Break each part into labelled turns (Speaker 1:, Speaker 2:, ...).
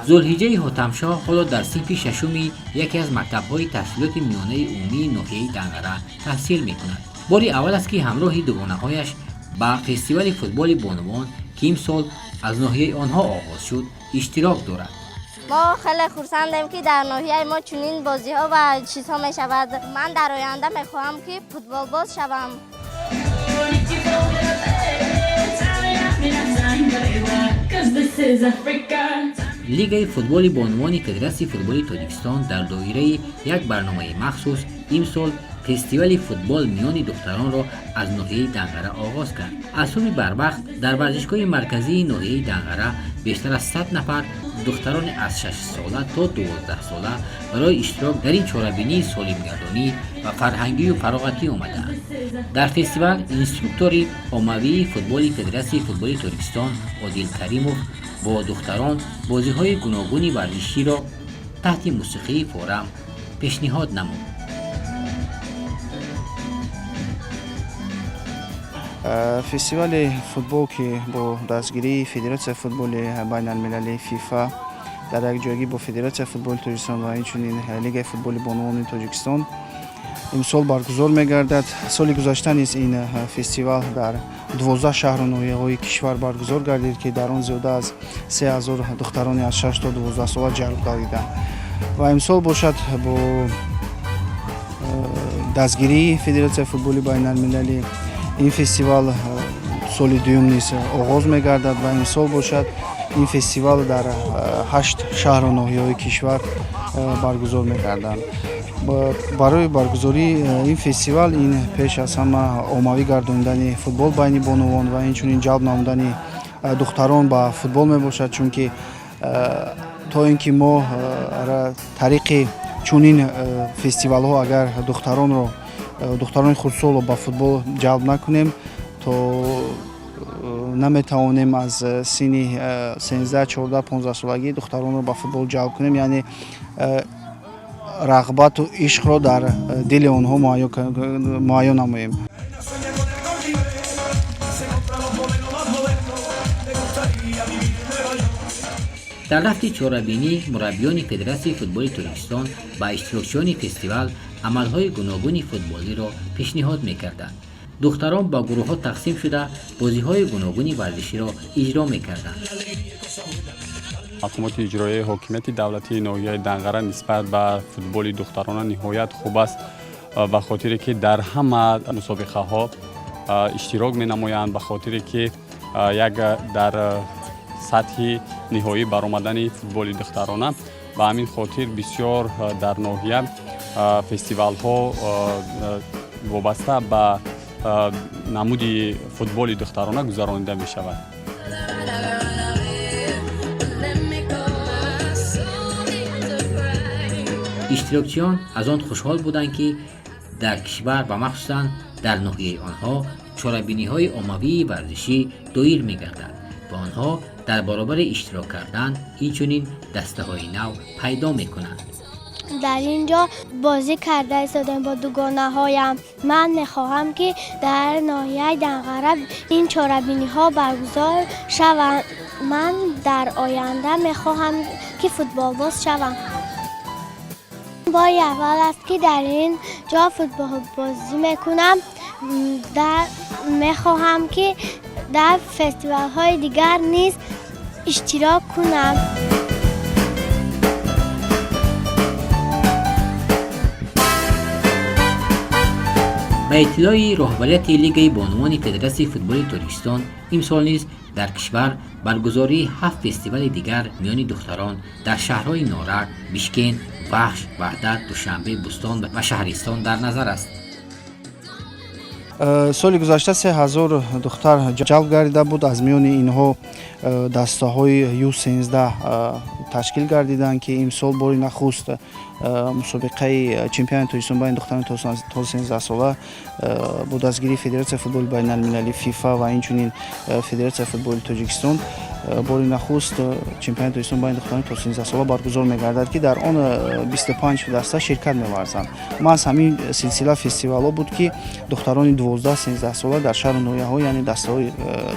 Speaker 1: Зулҳиҷаи Ҳотамшоҳ ҳоло дар синфи шашуми яке аз мактабҳои таҳсилоти миёнаи умумии ноҳияи Данғара таҳсил мекунад. Бори аввал аст, ки ҳамроҳи дугонаҳояш ба фестивали футболи бонувон, ки имсол аз ноҳияи онҳо оғоз шуд, иштирок дорад.
Speaker 2: Мо хеле хурсандем, ки дар ноҳияи мо чунин бозиҳо ва чизҳо мешавад. Ман дар оянда мехоҳам, ки футболбоз шавам.
Speaker 1: Лигаи футболи бонувони Федератсияи футболи Тоҷикистон дар доираи як барномаи махсус имсол фестивали футбол миёни духтаронро аз ноҳияи Данғара оғоз кард. Аз субҳи барвақт дар варзишгоҳи марказии ноҳияи Данғара бештар аз 100 нафар духтарони аз 6-сола то 12-сола барои иштирок дар ин чорабинии солимгардонӣ ва фарҳангию фароғатӣ омадаанд. Дар фестивал инструктори оммавии футболи Федератсияи футболи Тоҷикистон Одил Каримов бо духтарон бозиҳои гуногуни варзиширо таҳти мусиқии форам пешниҳод намуд.
Speaker 3: Фестивали футбол, ки бо дастгирии Федератсияи футболи байналмилалии ФИФА дар якҷоягӣ бо Федератсияи футболи Тоҷикистон ва инчунин Лигаи футболи бонувони Тоҷикистон имсол баргузор мегардад. Соли гузашта низ ин фестивал дар 12 шаҳру ноҳияҳои кишвар баргузор гардид, ки дар он зиёда аз 3000 духтарони аз 6 то 12 сола ҷалб гардиданд. Ва имсол бошад, бо дастгирии Федератсияи футболи байналмилалӣ ин фестивал соли дуюм низ оғоз мегардад ва имсол бошад, ин фестивал дар ҳашт шаҳру ноҳияҳои кишвар баргузор мегарданд. Барои баргузории ин фестивал ин пеш аз ҳама оммавӣ гардонидани футбол байни бонувон ва инчунин ҷалб намудани духтарон ба футбол мебошад, чунки то ин ки мо тариқи чунин фестивалҳо агар духтаронро, духтарони хурдсолро ба футбол ҷалб накунем, то наметавонем аз синни 13, 14, 15 солагӣ духтаронро ба футбол ҷалб кунем, яъне рағбату ишқро дар дили онҳо муҳайё намоем.
Speaker 1: Дар рафти чорабинӣ мураббиёни Федератсияи футболи Тоҷикистон ба иштирокчиёни фестивал амалҳои гуногуни футболиро пешниҳод мекарданд. Духтарон ба гурӯҳҳо тақсим шуда, бозиҳои гуногуни варзиширо иҷро мекарданд.
Speaker 4: Мақомоти иҷроияи ҳокимияти давлатии ноҳияи Данғара нисбат ба футболи духтарона ниҳоят хуб аст, ба хотире ки дар ҳама мусобиқаҳо иштирок менамоянд, ба хотире ки як дар сатҳи ниҳоӣ баромадани футболи духтарона. Ба ҳамин хотир бисёр дар ноҳия фестивалҳо вобаста ба намуди футболи духтарона гузаронида мешавад.
Speaker 1: Иштирокчиён аз он хушҳол буданд, ки дар кишвар ва махсусан дар ноҳияи онҳо чорабиниҳои оммавии варзишӣ доир мегардад ва онҳо дар баробари иштирок кардан инчунин дастаҳои нав пайдо мекунанд.
Speaker 5: Дар ин ҷо бозӣ карда истодем бо дугонаҳоям. Ман мехоҳам, ки дар ноҳияи Данғара ин чорабиниҳо баргузор шаванд. Ман дар оянда мехоҳам, ки футболбоз шавам. Бори аввал аст, ки дар ин ҷо футболбозӣ мекунам. Мехоҳам, ки дар фестивалҳои дигар низ иштирок кунам.
Speaker 1: Ба иттилои роҳбарияти Лигаи бонувони Федератсияи футболи Тоҷикистон, имсол низ дар кишвар баргузории ҳафт фестивали дигар миёни духтарон дар шаҳрҳои Норак, Бишкент, Вахш, Ваҳдат, Душанбе, Бӯстон ва шаҳристон дар назар аст.
Speaker 3: Соли гузашта 3000 духтар ҷалб гардида буд. Аз миёни инҳо дастаҳои Ю-13 ташкил гардиданд, ки имсол бори нахуст мусобиқаи чемпионати Тоҷикистон байни духтарони то 13 сола бо дастгирии Федератсияи футболи байналмилалӣ ФИФА ва инчунин Федератсияи футболи Тоҷикистон. Бори нахуст чемпионати Тоҷикистон байни духтарони то 13 сола баргузор мегардад, ки дар он 25 даста ширкат меварзанд. Маҳз ҳамин силсила фестивалҳо буд, ки духтарони 12-13 сола дар шаҳру ноҳияҳо, яъне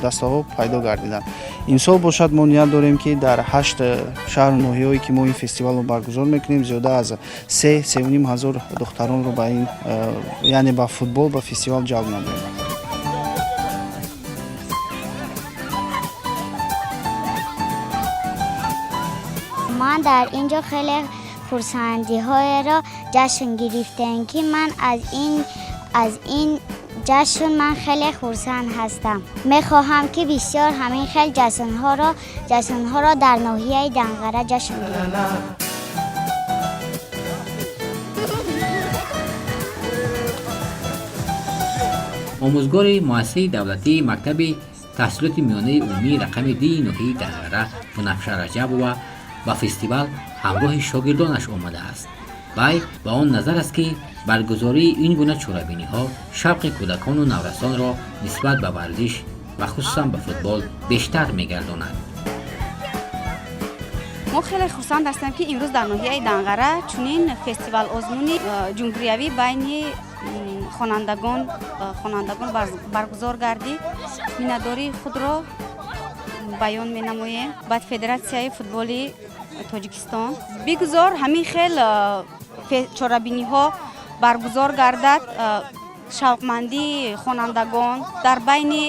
Speaker 3: дастаҳо пайдо гардиданд. Имсол бошад, мо ният дорем, ки дар ҳашт шаҳру ноҳияҳое, ки мо ин фестивалро баргузор мекунем, зиёда аз 3-3,5 ҳазор духтаронро ба ин, яъне ба футбол, ба фестивал ҷалб намоем.
Speaker 6: Ман дар ин ҷо хеле хурсандиҳоеро ҷашн гирифтем, ки ман аз ин ҷашн ман хеле хурсанд ҳастам. Мехоҳам, ки бисёр ҳамин хел ҷашнҳоро дар ноҳияи Данғара ҷашн гирем.
Speaker 1: Омӯзгори муассисаи давлатии мактаби таҳсилоти миёнаи умумии рақами 2-и ноҳияи Данғара Бунафша Раҷабова ба фестивал ҳамроҳи шогирдонаш омадааст. Вай ба он назар аст, ки баргузории ин гуна чорабиниҳо шавқи кӯдакону наврасонро нисбат ба варзиш ва хусусан ба футбол бештар мегардонад.
Speaker 7: Мо хеле хурсанд ҳастем, ки имрӯз дар ноҳияи Данғара чунин фестивал озмуни ҷумҳуриявӣ байни хонандагон баргузор гардид. Миннатдории худро баён менамоем ба Федератсияи футболи Тоҷикистон. Бигузор ҳамин хел чорабиниҳо баргузор гардад, шавқмандии хонандагон дар байни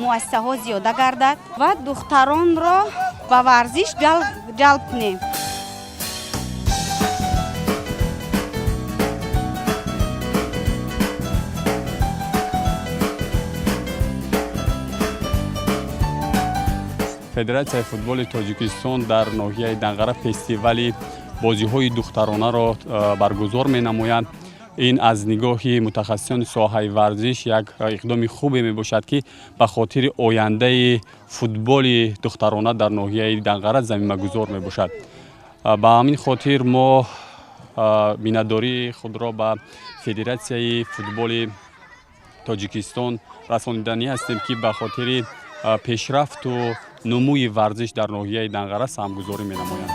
Speaker 7: муассисаҳо зиёда гардад ва духтаронро ба варзиш ҷалб кунем.
Speaker 4: Федератсияи футболи Тоҷикистон дар ноҳияи Данғара фестивали бозиҳои духтаронаро баргузор менамояд. Ин аз нигоҳи мутахассисони соҳаи варзиш як иқдоми хубе мебошад, ки ба хотири ояндаи футболи духтарона дар ноҳияи Данғара замимагузор мебошад. Ба ҳамин хотир мо миннатдории худро ба Федератсияи футболи Тоҷикистон расониданӣ ҳастем, ки ба хотири пешрафту нумӯи варзиш дар ноҳияи Данғара саҳмгузорӣ менамоянд.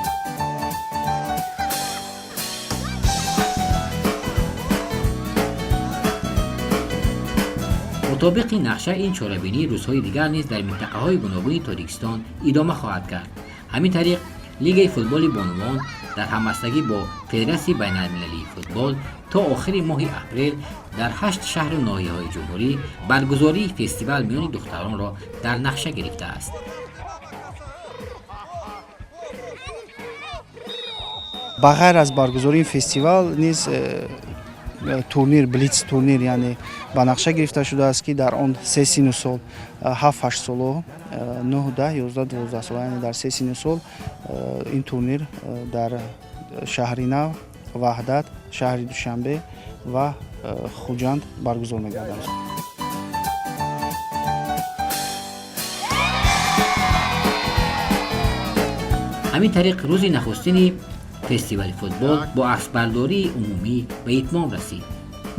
Speaker 1: Мутобиқи нақша, ин чорабинӣ рӯзҳои дигар низ дар минтақаҳои гуногуни Тоҷикистон идома хоҳад кард. Ҳамин тариқ, Лигаи футболи бонувон дар ҳамбастагӣ бо Федератсияи байналмилалии футбол то охири моҳи апрел дар ҳашт шаҳру ноҳияҳои ҷумҳурӣ баргузории фестивал миёни духтаронро дар нақша гирифтааст.
Speaker 3: Ба ғайр аз баргузории фестивал низ турнир, блиц турнир, яъне ба нақша гирифта шудааст, ки дар он се сину сол, 7-8 соло, 9, 10, 11, 12 сола, яъне дар се сину сол ин турнир дар шаҳри Нав, Ваҳдат, шаҳри Душанбе ва Хуҷанд баргузор мегардад.
Speaker 1: Ҳамин тариқ, рӯзи нахустини фестивали футбол бо аксбардории умумӣ ба итмом расид.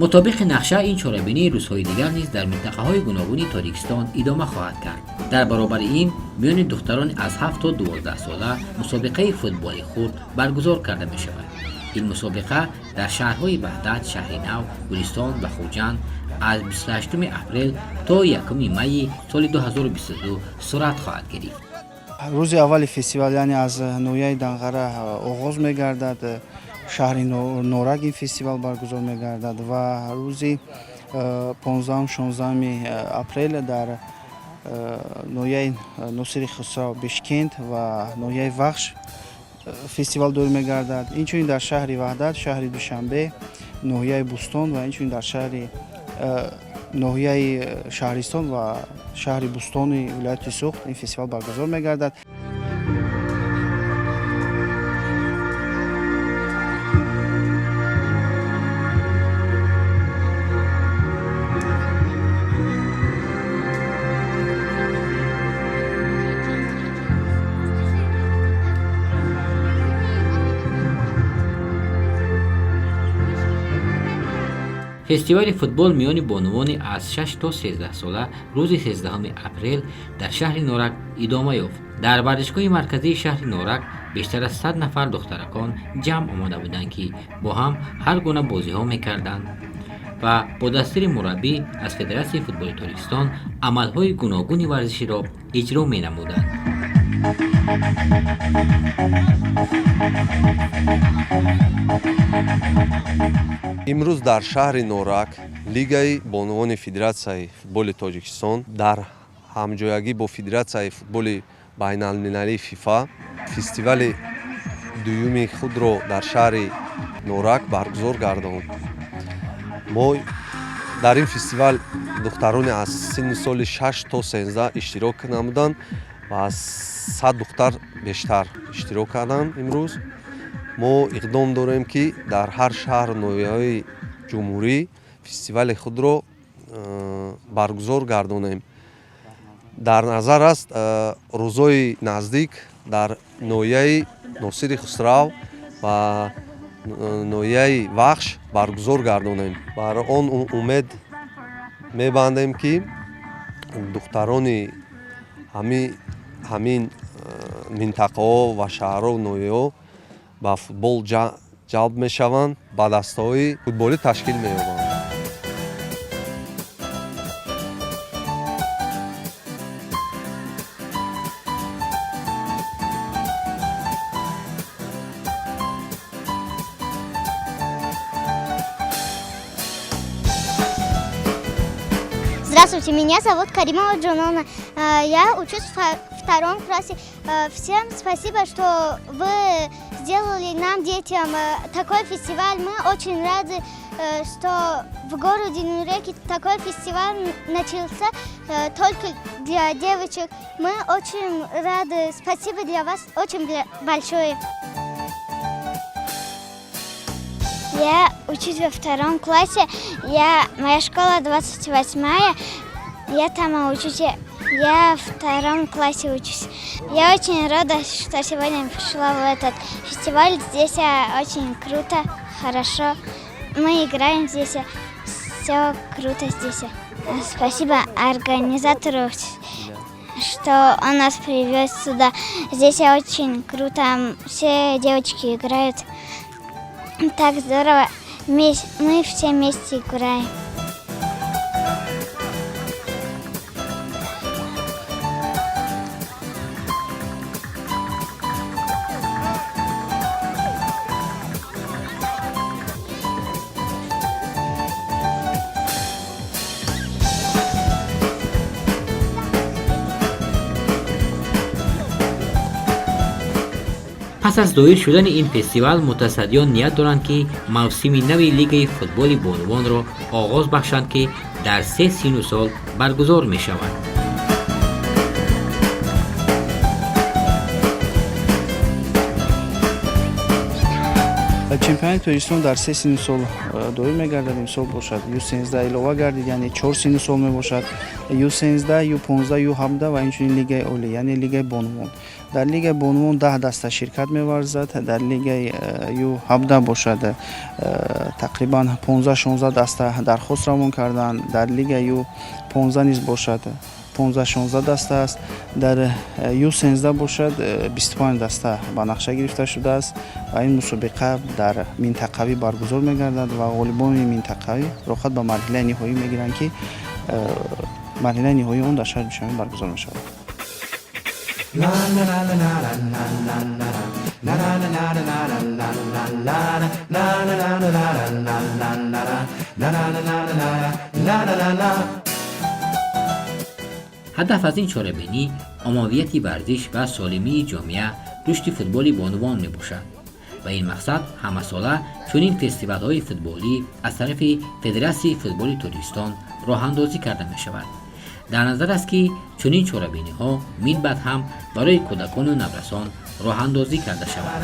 Speaker 1: Мутобиқи нақша, ин чорабинӣ рӯзҳои дигар низ дар минтақаҳои гуногуни Тоҷикистон идома хоҳад кард. Дар баробари ин, миёни духтарони аз 7 то 12 сола мусобиқаи футболи хурд баргузор карда мешавад. Ин мусобиқа дар шаҳрҳои Ваҳдат, Шаҳри Нав, Гулистон ва Хуҷанд аз 28 апрел то 1 майи соли 2022 сурат хоҳад гирифт.
Speaker 3: Рӯзи аввали фестивал, яъне аз ноҳияи Данғара оғоз мегардад, шаҳри Норак ин фестивал баргузор мегардад ва рӯзи 15-16 апрел дар ноҳияи Носири Хусрав, Бешкент ва ноҳияи Вахш фестивал доир мегардад. Инчунин дар шаҳри Ваҳдат, шаҳри Душанбе, ноҳияи Бӯстон ва инчунин дар шаҳри ноҳияи Шаҳристон ва шаҳри Бӯстони вилояти Суғд ин фестивал баргузор мегардад.
Speaker 1: Фестивали футбол миёни бонувони аз 6 то 13 сола рӯзи 13 апрел дар шаҳри Норак идома ёфт. Дар варзишгоҳи марказии шаҳри Норак бештар аз 100 нафар духтаракон ҷамъ омада буданд, ки бо ҳам ҳар гуна бозиҳо мекарданд ва бо дастури мураббӣ аз Федератсияи футболи Тоҷикистон амалҳои гуногуни варзиширо иҷро менамуданд.
Speaker 8: Имрӯз дар шаҳри Норак Лигаи бонувони Федератсияи футболи Тоҷикистон дар ҳамҷоягӣ бо Федератсияи футболи байналмилалии ФИФА фестивали дуюми худро дар шаҳри Норак баргузор гардонд. Мо дар ин фестивал духтарони аз синни соли 6 то 13 иштирок намуданд ва аз 100 духтар бештар иштирок карданд. Имрӯз мо иқдом дорем, ки дар ҳар шаҳру ноҳияҳои ҷумҳурӣ фестивали худро баргузор гардонем. Дар назар аст, рӯзҳои наздик дар ноҳияи Носири Хусрав ва ноҳияи Вахш баргузор гардонем. Бар он умед мебандем, ки духтарони ҳамин минтақаҳо ва шаҳрҳо, ноҳияҳо ба футбол ҷалб мешаванд, ба дастаҳои футболӣ ташкил меёбанд.
Speaker 6: Здравствуйте, меня зовут Каримова Джунона. Я учусь во втором классе. Всем спасибо, что вы сделали нам, детям, такой фестиваль. Мы очень рады, что в городе Нуреки такой фестиваль начался только для девочек. Мы очень рады. Спасибо для вас очень большое. Я учусь во втором классе. Моя школа 28-я. Я там учусь. Я в втором классе учусь. Я очень рада, что сегодня пришла в этот фестиваль. Здесь очень круто, хорошо. Мы играем здесь. Все круто здесь. Спасибо организатору, что он нас привез сюда. Здесь очень круто. Все девочки играют. Так здорово. Мы все вместе играем.
Speaker 1: Пас аз доир шудани ин фестивал мутасаддиён ният доранд, ки мавсими нави лигаи футболи бонувонро оғоз бахшанд, ки дар се сину сол баргузор мешавад.
Speaker 3: Чемпионати Тоҷикистон дар се синну сол доир мегардад. Имсол бошад, Ю-13 илова гардид, яъне чор синну сол мебошад: Ю-13, Ю-15, Ю-17 ва инчунин лигаи олӣ, яъне лигаи бонувон. Дар лигаи бонувон 10 даста ширкат меварзад. Дар лигаи Ю-17 бошад, тақрибан 15-16 даста дархост равон карданд. Дар лигаи Ю-15 низ бошад, 15-16 даста аст. Дар Ю-13 бошад, 25 даста ба нақша гирифта шудааст ва ин мусобиқа дар минтақавӣ баргузор мегардад ва ғолибони минтақавӣ роҳхат ба марҳилаи ниҳоӣ мегиранд, ки марҳилаи ниҳоии он дар шаҳри Душанбе баргузор мешавад.
Speaker 1: Ҳадаф аз ин чорабинӣ оммавияти варзиш ва солимии ҷомеа, рушди футболи бонувон мебошад. Ба ин мақсад ҳамасола чунин фестивалҳои футболӣ аз тарафи Федератсияи футболи Тоҷикистон роҳандозӣ карда мешавад. Дар назар аст, ки чунин чорабиниҳо минбаъд ҳам барои кӯдакону наврасон роҳандозӣ карда шавад.